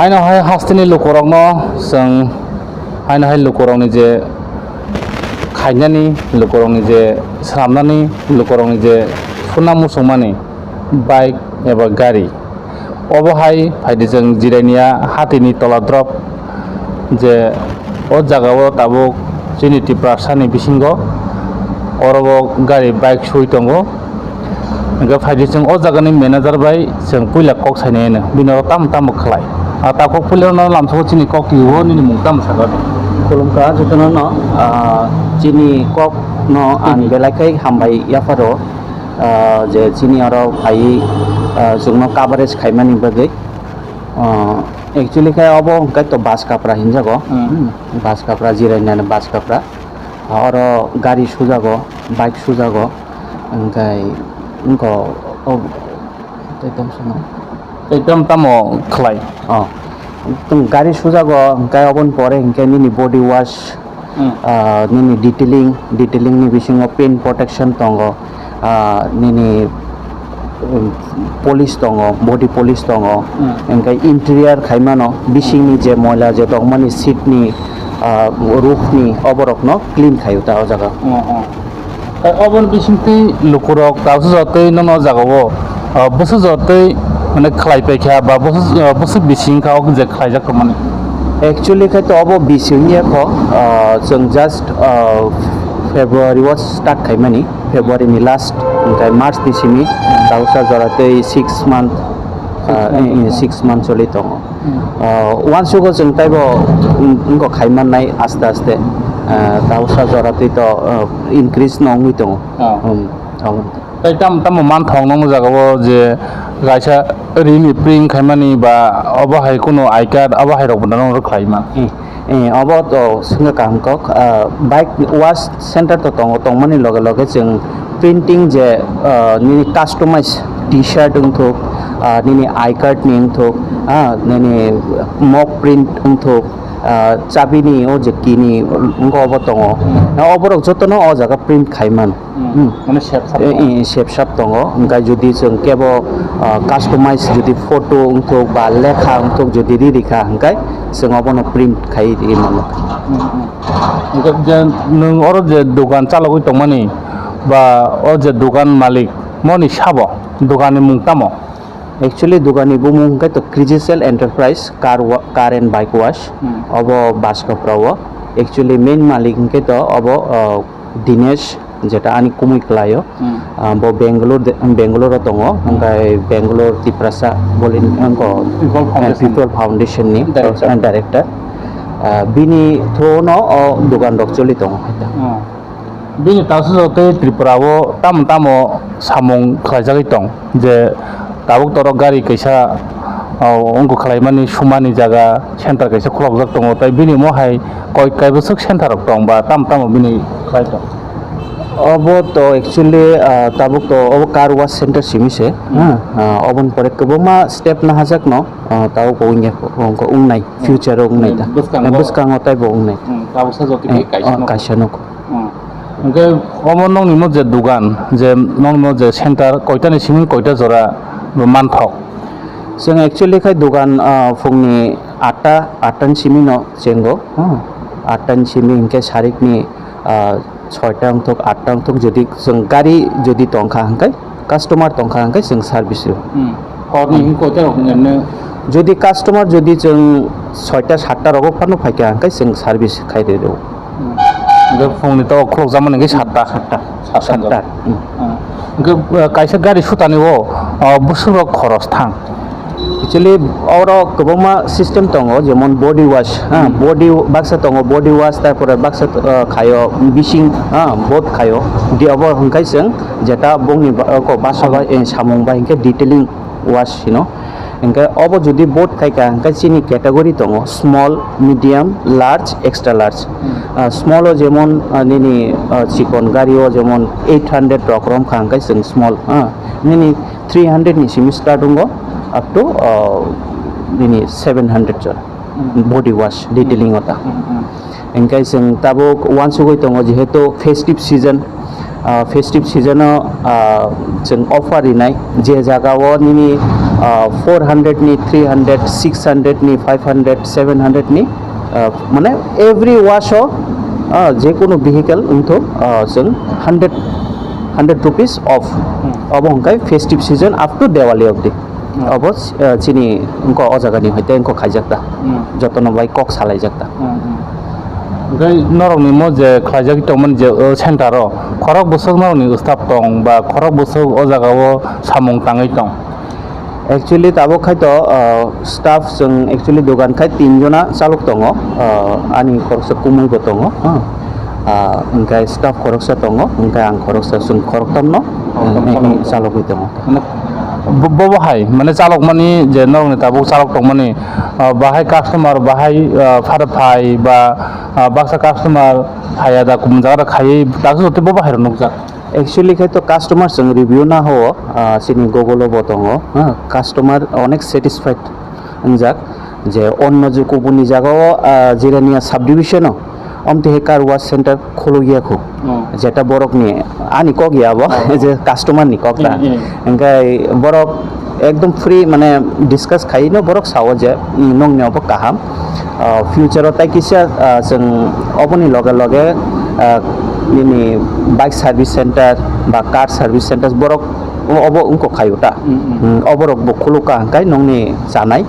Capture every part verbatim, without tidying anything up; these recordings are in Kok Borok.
Haino hai hasteni lukurokno chwng, haino hai lukurokni je khainani, lukurokni je swnamnani, lukurokni je phunna muchungmani bike eba gari, obo hai phaidi chwng Jirania hatini tola drop je o jagao tabuk chini Tiprasani bisingo oro o gari bike sui tongo. Hingke phaidi chwng o jagani manager bai chwng puila kok sainai hino, bini oro tamo tamo khlai. A takhuk puila no lamsao chini kok twibo nini mung tamo sakha. Khulumkha jotono no, ah, chini kok no ang belai khe hambai yapharo, ah, je chini oro phai, ah, chwngno coverage khaimani bagwi. Ah, actually khe obo hwnkhe to Baskapra hinjago. Hmm. Hmm, Baskapra, Jirania ni Baskapra. Oro gari sujago, bike sujago, hingke wngko o tei tamo sono. Tei tamo tamo khlai? Oh, tong gari sujago, hingke oboni pore hingke nini body wash, Hmm. ah, nini detailing, detailing ni bisingo paint protection tongo, ah, nini um, polish tongo, body polish tongo, Hmm. hingke interior khaimano, bisingni je moila je tongmani seat ni, ah, roof ni oborokno clean khaio ta o jaga. Oh, oh. Tei oboni bisingtwi lukurok tabuksa jotoi nono o jagao, ah, bwswk jotoi mane khlai paikha ba bwswk, ah, bwswk bising wngkha o je khlaijak tongmani? Actually khe to obo bising ya kho, ah, chwng just, ah, February o start khaimani. February ni last, hingke March ni simi, tabuksa jora tei six month, ah, eh, eh, six month choli tongo. Hmm. Ah, uansugo chwng taibo, mm, wngkha khaimannai aste aste, ah, tabuksa jora tei to, ah, increase no wngwi tongo. Ah. Um, abo. Tei tamo tamo manthok nokno jagao je kaisa rini print khaimani ba obo hai kunu I card obo hai rok bo nang khlaima. Hmm. Eh, obo to swngkha kaham kok, ah, bike wash center to tongo, tongmani loge loge chwng printing je, ah, nini customize T-shirt wngthok, ah, nini I card ni wngthok, ah, nini mock print wngthok, ah, chabini o je kini wngkha obo tongo. Hmm. Na oborok jotono o jaga print khai mano. Hmm. Hmm. Mane sep sap Eh, tongo. Eh, sep sap tongo. Hingkhe jodi chwng kebo, ah, customize jodi photo wngthok ba lekha wngthok jodi ri rikha hingkhe chwng obono print khai ri mano. Hmm, hmm. Hingkhe je nwng oro je dogan chalogwi tongmani ba o je dogan malik moni sabo doganni mung tamo? Actually doganni bumung hingkhe to Krijicel Enterprise car wa-, car and bike wash. Hmm. Obo Baskapra o. Actually main malik hingkhe to obo, ah, Dinesh, jeta ani kumui kwlaio. Hmm. Ah, bo Bangalore de, Bangalore o tongo, hmm, hingkai Bangalore Tiprasa boli wngko, People eh, Foundation. People Foundation ni Director. Eh, director. Ah, bini through no o dogan rok choli tongo. Hmm. Bini taso tei Tripura o tamo tamo samung khlaijagwi tong je tabuk toro gari kaisa, ah, wngko khlaimani sumani jaga center kaisa khulokjak tongo, tei bini omo hai koi kaibwswk center rok tong ba tamo tamo bini khlai tong? Obo to actually, ah, tabuk to obo car wash center simi se, hmm, ha, ah, oboni pore kwbangma step nahajak no, ah, tabuk bo wngya, wngkha, wngnai, hmm, future o wngnai da. Bwskango. Bwskango taibo wngnai. Hmm, tabuksa joto eh, kaisa oh, nuk. Kaisa nuk. Hmm. Hingke omo nokni mo je dogan, je nokni mo je center, koita ni simi koita jora manthok? Chwng actually khai dogan, ah, phungni atta, atta ni simi no chengo, hmm, atta ni simi hingke sarikni, ah, soita wngthok, atta wngthok, jodi chwng gari jodi tongkha hingke, customer tongkha hingke chwng service rw. Hmm. Horni hingke koita rok hingke? Jodi customer jodi chwng soita satta rogo phano phaikha hingke chwng service khai rw. Hmm. Hingke phungni to khulokjakmani hingke satta. Satta. Satta. Satta. Hmm. Hmm. Hingke, uh, kaisa gari sutani o, uh, bwswk rok khoros thang? Actually, oro kwbangma system tongo, jemon body wash, ha, hmm, body baksa tongo, body wash, tarpore baksa, uh, khaio bising, ha, both khaio. Di obo hingke chwng jeta bongni ba-, ko basa bai, eh, samung bai hingke detailing wash hino. Hingke obo jodi both khaika hingke chini category tongo, small, medium, large, extra large. Hmm. Ah, small o jemon, ah, nini, ah, chikon gari o jemon eight hundred rok romkha hingke chwng small, ah, nini three hundred ni simi start wngo up to, ah, nini seven hundred jora. Hmm. Body wash, detailing o ta. Hmm, hmm. Hingke chwng tabuk uansugwi tongo, jehetu festive season, ah, festive season o, ah, chwng offer rinai, je jaga o nini, ah, four hundred ni, three hundred, six hundred ni, five hundred, seven hundred ni, ah, mane every wash o, ah, je kono vehicle wngtho, ah, chwng hundred, hundred rupees off. Hmm. Obo hwnkhe festive season up to Diwali obdi. Hmm. Obo, ah, chini wngkha o jaga ni hoite wngkha khaijak ta. Hmm. Jotono bai kok salaijak ta. Hmm, hmm. Hwnkhe norokni mo je khlaijak tongmani je o center o, khorok bwswk norokni staff tong ba khorok bwswk o jaga o samung tangwi tong? Actually, tabuk khai to, ah, staff chwng actually dogan khai tin jona chalok tongo. Ah, ani khoroksa kumui bo tongo, ha. Ah, hwnkhe staff khoroksa tongo, hwnkhe ang khoroksa chwng khoroktam no, Khoroktam eh, eh, chalok. Chalogwi tongo. Mane bo, bo, bo hai, mane chalok mani je norokni tabuk chalok tongmani, ah, bahai customer, bahai, ah, phar phai ba, ah, baksa customer phaiya da, kumun jaga da khaiwi, tabuk joto bo bahai rok nukjak. Actually khai to customer chwng review na ho, ah, chini Google o bo tongo, ha, customer onek satisfied wngjak je onno je kubuni jaga o, ah, Jirania subdivision o omtwi hai car wash center khuluk ya khu, Oh. jeta borok ni ani kok ya bo, Oh. je customer ni kok ta. Hmm, hmm. Hwnkhe borok ekdom free mane discuss khaino borok sao je, "Nongni obo kaham." Ah, future o tai kisa, ah, chwng oboni loge loge, ah, nini bike service center ba car service center borok o-, obo wngkok khaio ta. Mm, mm. Mm, oborok bo khuluk ka hwnkhe nongni chanai,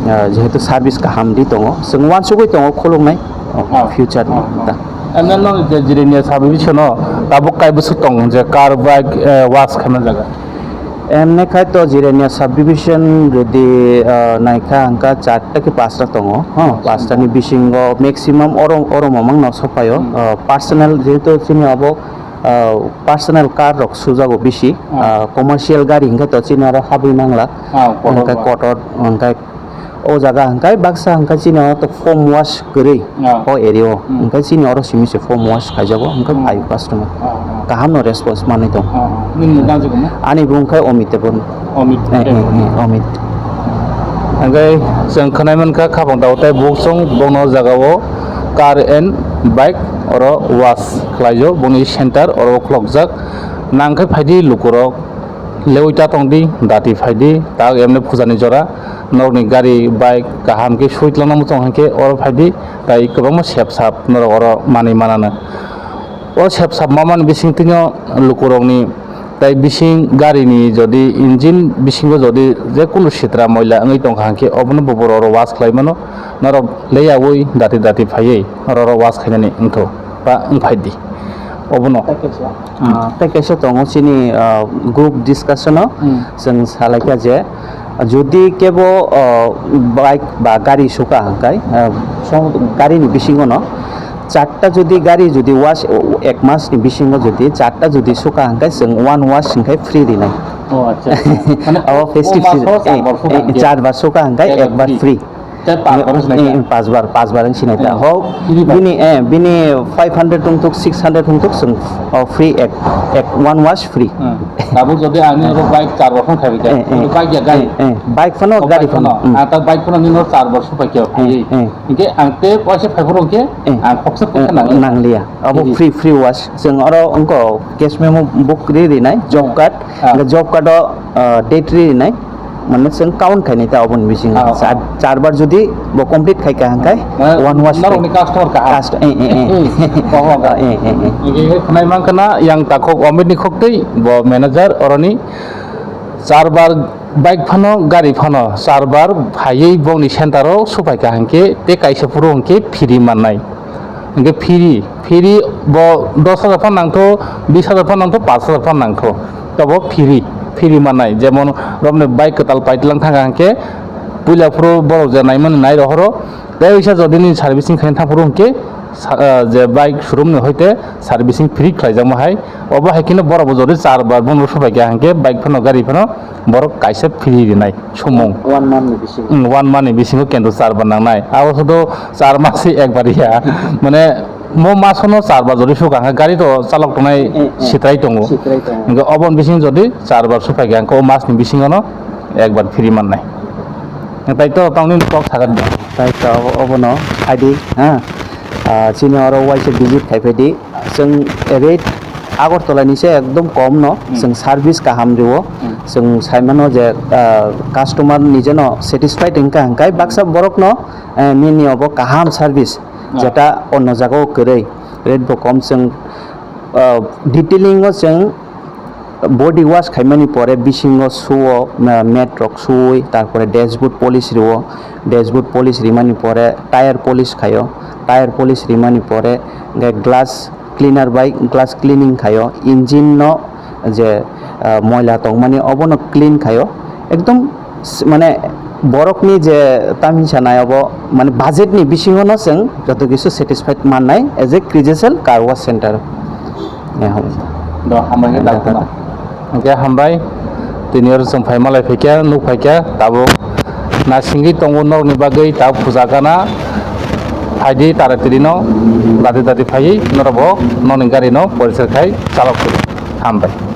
ah, jehetu service kaham di tongo, chwng uansugwi tongo khuluknai, oh, Oh, future oh, oh. ta. Emne no je Jirania subdivision o tabuk kai bwswk tong je car bike, eh, wash khaima jaga? Emne khai to Jirania subdivision jodi, ah, naikha hwnkha charta ki pasta tongo, ha, pasta ni bisingo maximum oro, oro mamang no sokphaio. Hmm. Ah, personal jehetu chini abo, ah, personal car rok sujago bisi, Hmm. ah, commercial gari hwnkhe to chini aro habwi mangla. Ah, kotor Hwnkhe ba. kotor, hwnkhe O jaga hwnkhe baksa hwnkhe chini o to foam wash kwrwi Ah. o area o. Hmm. Hwnkhe chini oro simi se foam wash khaijago, hwnkhe Hmm. phaio customer. Ah, ah. Kaham no response manwi tong. Ah, ah. Nini nang jikon na? Ani bung khe Omit Debbarma. Omit Eh, eh, Debbarma. eh, Omit. Hwnkhe chwng khwnai mankha khapang tao tei buk chwng bono jaga o car and bike oro wash khlaijo, boni center oro khulokjak. Nang khe phaidi lukurok. Lewi ta tong di, dati phai di, tak emne puja ni jora, norok ni gari, bike kaham khe sui tlangna muchung hai khe oro phai di, tai kwbangma sep sap norok oro manwi manano. O sep sap ma mani bising twino lukurok ni tai bising gari ni jodi engine bisingo jodi je kunu sitra moila wngwi tongkha hai khe obono bo borok oro wash khlai mano, norok leyaui dati dati phaiwi oro oro wash khainani wngtho ba wng phai di obono. Tei kaisa, Hmm. ah, tei kaisa tongo chini, ah, group discussion o Hmm. chwng salaikha je, jodi kebo, ah, bike ba gari suka hwnkhe, ah, song-, gari ni bisingo no charta jodi gari jodi wash, ek mas ni bisingo jodi charta jodi suka hwnkhe chwng one wash hwnkhe free rinai. Oh, acha, acha. Mane, Abo o festive maso season. Char Eh, bar suka eh, hwnkhe char bar suka hwnkhe ek bar free. Free. Tei pas bar wngsinai Eh, ta? eh, pas bar, pas bar wngsinai ta. Hmm. Ho, Free bar. bini, eh, bini five hundred wngthok, six hundred wngthok, chwng, oh, free ek, ek, one wash free. Hmm. Tabuk jodi ani oro bike char bar phone khaibai kha, Eh, eh. Bike ya gari. Eh, eh. Bike phano, Oh, gari bike phano. phano. Hmm. Ah, ta bike phano nini oro char bar supai kha, Eh, free. eh. Hinkhe ang tei waisa phai phuru hinkhe Eh, ang khoksa eh, pokha nangliya. nangliya. Abo Free. free, free wash. Chwng oro wngkha cash memo book ri rinai, job Hmm. card. Ah. Hingke job card o, ah, date ri rinai, mane chwng count khainai ta oboni bisingo. Ah, ah. Char, char bar jodi bo complete khai kha hingkhe Ah, one wash norokni free. Customer kaham. Cust-, eh, eh, eh. Eh, oh, oh, oh. Ah, eh, eh, eh. Hingke khe khwnai mankha na yang takhuk Omit ni khuk twi bo manager oroni char bar bike phano gari phano char bar phaiwi bongni center o suphai kha hingke tei kaisa phuru hingke free mannai. Hingke free, free bo dos hajar phano nangtho, bis hajar phano nangtho, pash hajar phano nangtho. Tobo free, free mannai. Jemon romni bike kwtal paitlang thangkha hingke puila phuru borok je naimani nai rohoro. Tei wisa jodi nini servicing khaina thang phuru hingke sa-, ah, je bike showroom ni hoite servicing free khlaijakma hai. Obo hai kheno borok bo jodi char bar bono subai kha hingke bike phano gari phano borok kaisa free rinai. Sumung. One month ni bisingo. Hmm, one month ni bisingo kendo char bar nangnai. Abo sudo char mas se ekbar ya. Mane mo masono char bar jodi suka hwnkhe gari to chalok tongnai Eh, eh, eh. sitrai tongo. Sitrai tongo. Hwnkhe oboni bisingo jodi char bar suphai kha hwnkhe o mas ni bisingo no ekbar free mannai. Tai to tongni kok sagat. Tai to obono phaidi, ha. Ah, chini oro waisa visit khai phaidi. Chwng rate Agartala ni se ekdom kom no, hmm, chwng service kaham rio. Hmm. Chwng sai mano je, ah, customer ni jeno satisfied wngkha hwnkhe baksa borok no, eh, nini obo kaham service, ah, jeta onno jaga o kwrwi. Rate bo kom, chwng, ah, detailing o chwng body wash khaimani pore bisingo shoe o, ah, mat rok suwi, tarpore dashboard polish rio, dashboard polish rimani pore tire polish khaio, tire polish rimani pore hwnkhe glass cleaner bai glass cleaning khaio, engine no je, ah, moila tongmani obono clean khaio, ekdom s-, mane borokni je tamhinsa nai obo mane budget ni bisingo no chwng joto kisu satisfied mannai as a Krijasel car wash center. Eh, hum. Do, hambai khe, ya, doctor. Hwnkhe hambai, tini oro chwng phai malai phaikha, nuk phaikha, tabuk nasingwi tongo norokni bagwi, tabuk puja gana, phaidi taratiri no, dati dati phaiwi norok bo nokni gari no poriskar khai chalok phuru. Hambai.